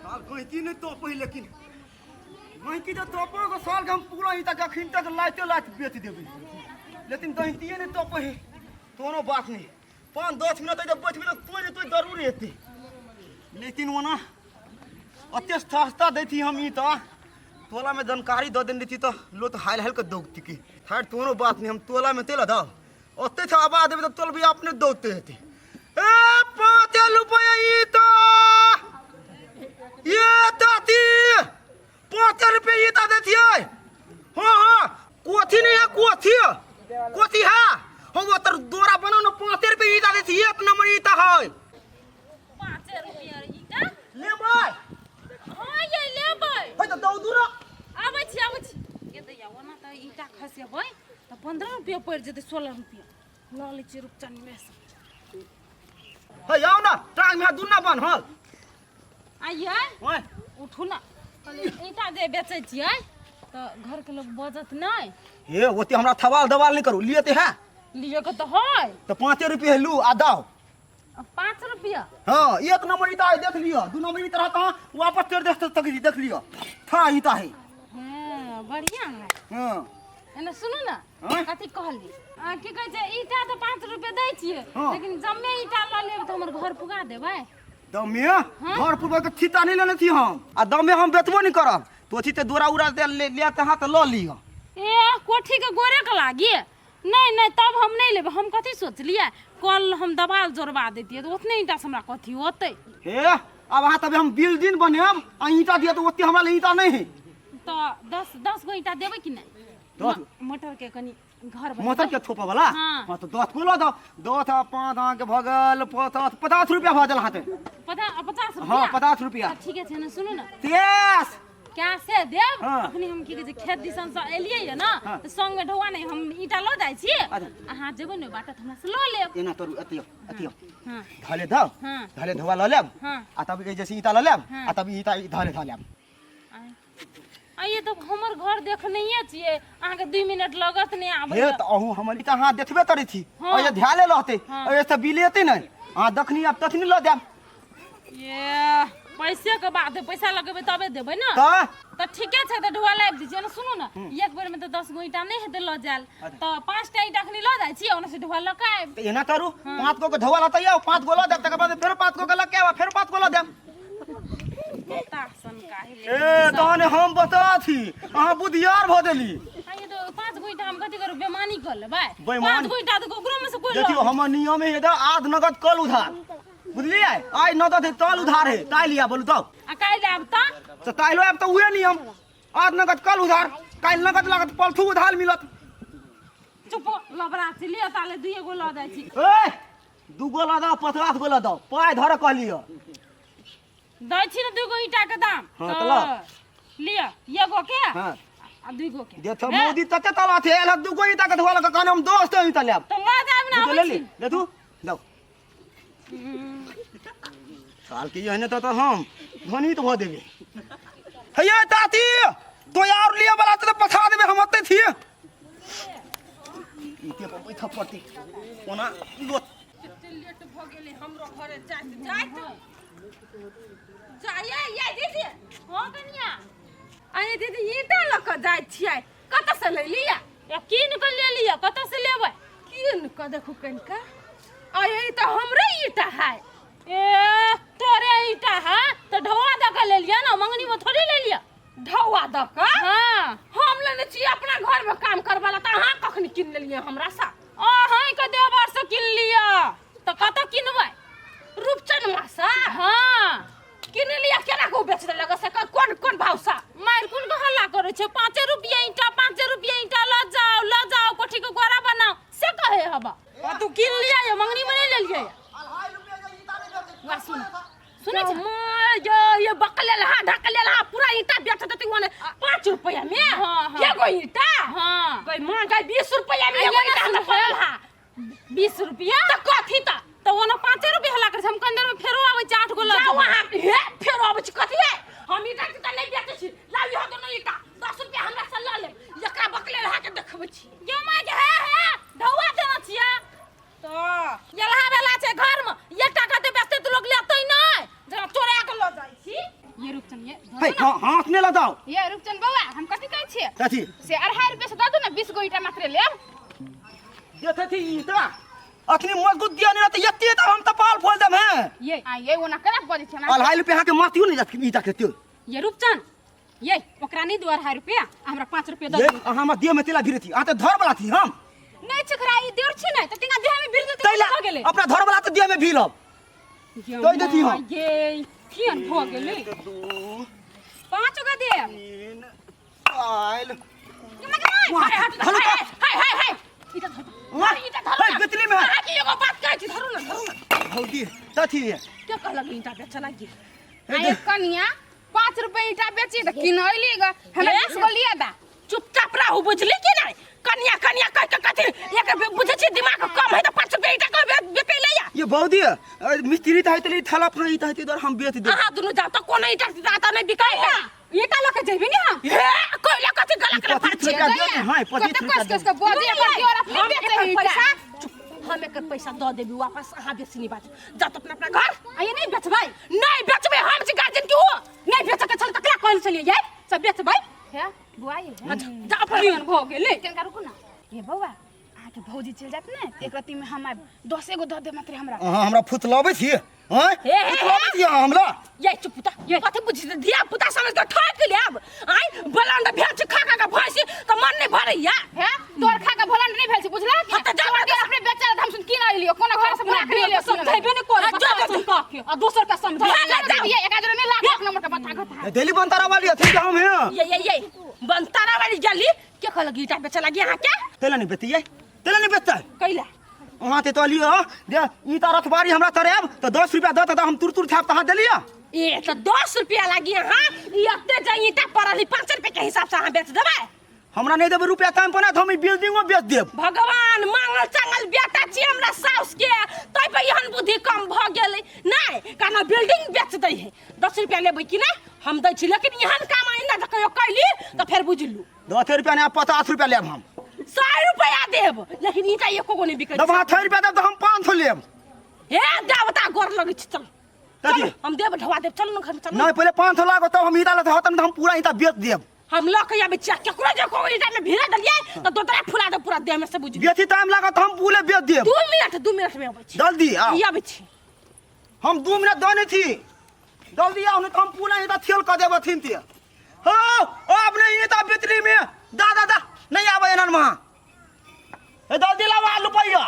साल गैंची नहि तोपै, लेकिन गैंची तऽ तोपो के साल के हम पूरा ई तक अखन तक लाइते लाइत बेच देबै, लेकिन गैंचिए नहि तोपै है। कोनो बात नहि, 5-10 मिनट तऽ बैठबै तऽ तोय ने तोय जरूर हेतै। लेकिन ओना अते सस्ता दैती हम ई तऽ तोलामे जानकारी दऽ देने रहिती तऽ लोक हाल हाल के दौगती की। खैर, कोनो बात नहि, हम तोलामे तेल दऽ ओते छै आवाज देबै तऽ तोलबी अपने दौगते हेतै। ए 5 रुपया ई तऽ ये ताती, 5 रुपये ई तऽ दैतियै। हाँ हाँ, कोथी नहीं है, कोथी कोथी है। हम ओतर दोरा बनाओ ना, 5 रुपये ई तऽ दैतियै, एक नंबर ई तऽ है। 5 रुपया ईटा लेबै? हाँ ये लेबै। है तऽ दौ दूर। आबै छी, आबै छी। ये दैया, ओना तऽ ईटा खसेबै तऽ 15 रुपया पड़ि जेतै, 16 रुपया लऽ लै छियै रुपचनमे से। है आउ ना, टांग में दुन्ना बान्हल। आइए। ओए। उठू ना, कहलियै ईटा जे बेचै छियै तऽ घरके लोक बजत नहि? हे, ओते हमरा थवाल दवाल नहीं करू, लिए ते है। लिअ के तऽ है। तऽ 5 रुपये लू आ दाओ। 5 रुपया? हाँ, एक नंबर ईटा है, देख लियो। 2 नंबर ईटा रहता हाँ, वापस तेर देख तक देख लियो था ईटा है। हाँ, बढ़िया है। हाँ। एने सुनू ना। हाँ? कथी कहली आ, की कहै छै, ईटा तऽ 5 रुपया दै छियै। हाँ। लेकिन जम्मे ईटा लऽ लेब तऽ हमर घर पुगा देबै? दमे घर पुरबै के ठीता नहीं लेने थी हम, आ दमे हम बेचबो नहीं करब। तो थी ते दोरा उरा दे ले ले ते हाथ लऽ लियो। ए, कोठी के गोरे के लागी? नहीं नहीं, तब हम नहीं लेबै। हम कथी सोचलियै, कल हम दबाल जोड़बा दैतियै तऽ ओतने ईटा से हमरा कथी होतै? हे, अब अहाँ तबे हम बिल्डिंग बनायब आ ईटा दिअ तऽ ओते हमरा लग ईटा नहीं है। तऽ 10 गो ईटा देबै कि नहि? 10? मटर के कनि घर बनेबै। मटर के थोपऽ वाला? हाँ। हाँ, तऽ 10 गो लऽ दऽ, 10 आ 5 अहाँके भऽ गेल 50 रुपया भऽ गेल अहाँके। 50 रुपया? हाँ, 50 रुपया। तऽ ठीके छै ने, सुनू ने। तेस कैसे देब? हाँ। अखनी हम की कहै छै, खेत दिसन से एलियै ये ना। हाँ। तऽ संग में ढौआ नहि, हम ईटा लऽ जाइ छी। अच्छा। अहाँ जेबै ने बाटे तऽ हमरा से लऽ लेब। एना तोरू, अतियो अतियो। हाँ। धले दऽ। हाँ। धले धोआ लऽ लेब। हाँ। आ तब ई जैसे ईटा लऽ लेब। हाँ। आ तब ईटा ई धले धऽ लेब। आइए तऽ हमर घर देखनैये छियै, अहाँके 2 मिनट लगत नहि आबै? हे, तऽ अहूँ हमर ईटा अहाँ देखबे करै छी। हाँ। अरे ध्याले रहतै। हाँ। अरे से बिल एतै नहि, अहाँ दखनी आब तखनी लऽ देब। ये पैसे के बात है, पैसा लगेबै तबे देबै ने। तऽ तऽ ठीके छै, तऽ ढोआ लाबि दै छियै ने। सुनू ने, एक बेर में तऽ 10 गो ईटा नहि हेतै लऽ जायल। तऽ 5टा ईटा अखनी लऽ जाइ छी, ओने से ढोआ लऽ कऽ आबि। तऽ एना करू, 5 गो के धोआ लऽ आउ, 5 गो लऽ देब, तकर बाद फेर 5 गो के लऽ के आब, फेर 5 गो लऽ देब। सन काहे? ए, तहन हम बता थी, अहाँ बुधियार भऽ देली। आइए तऽ 5 गो ईटा हम कथी करू, बेमानी कऽ लेबै? बेईमानी? 5 गो ईटा तऽ ओकरो में से कोइ लऽ देखियौ, हमर नियम है आध नगद कल उधार, बुझलियै? आइ नगद है तल उधार है, ताइ लिया बोलू तब। आ काल्हि आयब तऽ? तऽ काल्हि आयब तऽ उहे नियम, आज नगद कल उधार, काल्हि नगद लागत पलथू उधार मिलत। चुप, लबरा छी। लिअ ताले, दुइए गो लऽ जाइ छी। ए, 2 गो लऽ दऽ, 50 गो लऽ दऽ, पाइ धर कहलियै। दै छी ने 2 गो ईटा के दाम। हाँ, तऽ लऽ। लिअ, एगो के। हाँ। आ 2 गो के। देख, मोदी तते तला थे, एल 2 गो ईटा के धोआ लऽ कहने हम दोस्त ईटा लेब। तऽ लऽ जायब ने। दू आबै ले ली। छी। ले तू दौ साल के एहने तऽ हम धनी तऽ भऽ देबै। हे ताती, तो यार लिअ वाला तऽ पठा देबै, हम ओतै छी। इते पर बैठऽ पड़तै ओना लोट। कते लेट भऽ गेलै हमरो घरे जाइत जाइत। जाइए ये दीदी। हाँ कनिया। अरे दीदी, ईटा लऽ कऽ जाइ छियै, कतऽ से लेलियै? या कीन कऽ ले लिअ, कतऽ से लेबै? कीन कऽ देखू कनिका। अरे, ई तऽ हमरे ईटा है। ए, तोरे ईटा है तऽ ढौआ दऽ कऽ ले लिअ ने, मंगनी में थोड़ी ले लिअ। ढौआ दऽ कऽ? हाँ। हम लेने छियै अपना घर में काम करबा ला, तऽ अहाँ कखन कीन लेलियै हमरा सँ? अहाँ के देवर से कीन लिअ, तऽ कतऽ किनबै? रूपचन मासा? हाँ। किन लिअ, केना को बेच देलक से कोन कोन भाव सँ? मारि कोन के हल्ला करै छै, 5 रुपया ईटा, 5 रुपया ईटा लऽ जाओ, लऽ जाओ, कोठी के गोरा बनाओ, से कहे हबा। आ तू कीन लिया ये, मंगनी में नहीं ले लिया ये। वाह, सुन सुनै छ? ये ये बकलेल हा ढकलेल हा पूरा ईटा बेच देते ओने 5 रुपया में। हाँ, हाँ। एगो ईटा। हाँ। गई मां गई, 20 रुपया में आ एगो ये ईटा ना न पड़ल हा। 20 रुपया तऽ कथी तऽ? तऽ ओना 5 रुपया हल्ला करै छै। हम कंदर में फेरो आबै छै, 8 गो लऽ जाओ जेबै। अहाँ हे, फेरो आबै छी कथी है? हम ईटा तीटा नहि बेचै छी, लाउ इहो दोनो ईटा, 10 रुपया हमरा से लऽ लेब। एकरा बकलेल हा के देखबै छी। गे माय के, हे हे, ढौआ देना छियै तऽ यलहा वाला छै घर में, एकटा कते बेचते तऽ लोग लेतै नहि, जेना चोरा के लऽ जाइ छी। ये रूपचन ये हे धरू ना। हाँ हाथ नहीं लगाओ। ये रूपचन बौआ हम कथी कहै छियै कथी से 2.5 रुपये से दऽ दू ने 20 गो ईटा मात्रे लेब। देखे थी ईटा अखनी मजबूत दिया नहीं रहते एते तऽ हम तऽ पाल फोल देब हैं। ये आ ये ओना केना बजै छै हमरा? 2.5 रुपया अहाँके मातियो नहीं जात ईटा के त्यो। ये रूपचन ये ओकरा नहीं दू 2.5 रुपया, हमरा 5 रुपया दऽ ये दू। अहाँ हमर देह में तेला भिरे थी, अहाँ तऽ धर वाला थी हम। नहीं छकरा ई देर छी नै तऽ तिंगा देह में भिर देतै। तैला भऽ गेलै। अपना धर वाला तऽ देह में भिरब। ये दऽ देती हम। माँ, ये कियन भऽ गेलै? 2 5 गो देब। 3 4 हाय धरू हाय तऽ। हाय हाय हाय, ईटा धरू। वाह, ईटा धरू हे, ना। बिजली में है। अहाँके एगो बात कहै छी, धरू ना, धरू ना। भौजी तथी के कहलक ईटा बेचऽ लागी? आ ये कनिया 5 रुपये ईटा बेची तऽ किन अयली ग हमरा? हे? 20 गो लिअ दा। चुपचाप रहू, बुझली कि नहीं? कनिया कनिया कह के कथी एक बुझै छी, दिमाग कम है तऽ 5 रुपया ईटा कह बेचै ले या। ये भौजी मिस्त्री तऽ हेतै थला फना ई तऽ हेतै दर हम बेच देब। अहाँ दुनू जाओ तऽ कोनो ईटा तीटा नहि बिकै है। ईटा लऽ के जेबी ने हम। हे कोइला कथी गला के 25 फाड़ रुपया दे दे, हाँ, 25 कते रुपया कस दे। कस के बजे एकर दियर अपने हम बेचै एकर ईटा। पैसा, चुप, हम एकर पैसा दऽ देबी वापस, अहाँ बेसी नहीं बाजू, जा तो अपना अपना घर। आ ये नहीं बेचबै? नहीं बेचबै, हम छी गार्जियन की हो। नहीं बेचऽ के छल तऽ ककरा कहल छलियै ये सब बेचबै? हे बुआ ये अच्छा जा अपन। कियन भऽ गेलै? तनिका रुकू ना ये बौआ, अहाँके भौजी चलि जायत ने तऽ एक रत्ती में हम आयब, 10 गो दऽ देब मात्र हमरा। अहाँ हमरा फुतलाबै छी हाँ? हे, हे, फुतलाबै छी अहाँ हमरा? ये चुप पुता, ये कथी बुझी, धिया पुता समझ के ठक लेब आइ बलंड भेल छी खा खा के भैंसी तऽ मन नहीं भरैया। हे तोर खा के भोलन नहीं भेल छै बुझला? हाँ, तऽ जा। तोर दियर अपने बेचल हम सुन किन अयलियो कोनो घर से बना के लियो। समझेबे नहि करब। आ, जो, जो, जो। के आ दोसर के समझा। जा, जा। ये एक आदमी नहीं लाख एक नंबर के बता घटा। डेली बनतारा वाली अथी हम हैं। ये बनतारा वाली जली के कहलक ईटा बेचऽ लागी अहाँ के? तेला नहीं बेचतियै, तेला नहीं बेचतै। कैला? अहाँ ते तो लियो दे ई तऽ रथबारी हमरा तरेब तऽ 10 रुपया दऽ तऽ हम तुर तुर छाप तहाँ देलियै। ए तऽ 10 रुपया लागी अहाँ ई एते जे ईटा पड़ल 5 रुपया के हिसाब से अहाँ बेच देबै? हमरा नहीं देबै रुपया टाइम पर ना तऽ हम ई बिल्डिंगो बेच देब। भगवान मांगल चांगल बेटा छी हमरा साउस के, तै पर एहन बुद्धि कम भऽ गेलै नहि कारण बिल्डिंग बेच दै है। 10 रुपया लेबै कि नहि? हम दै छी, लेकिन एहन काम आइंदा जे कहियो कैली तऽ फेर बुझलू। 10 रुपया नहीं, 50 रुपया लेब हम। 100 रुपया देब, लेकिन ईटा एको गो नहि बिकै। तब अहाँ 100 रुपया देब तऽ हम 500 लेब। हे देवता गोर लगै छी, चल। कथी? चल, हम देब, ढवा देब, चल न घर में, चल। नहीं, पहिले 500 लागो तब हम ईटा लेते हतन तऽ हम पूरा ईटा बेच देब। हम लऽ के आबै छी आ केकरो जे को ईटा में भिड़ा देलियै तऽ दोतरा फुला देब पूरा देह में से, बुझली? बेसी टाइम लागत तऽ हम पूरे बेच देब। 2 मिनट, 2 मिनट में अबै छी। जल्दी आओ। ई अबै छी। हम 2 मिनट दऽ नहि छी, जल्दी आओ, नहीं तऽ हम पूरा ईटा थेल कऽ देब अथिन ते हो। ओ अपने ईटा बिजली में दा दा दा नहीं आबै एनन वहाँ। ए जल्दी लावा रुपैया।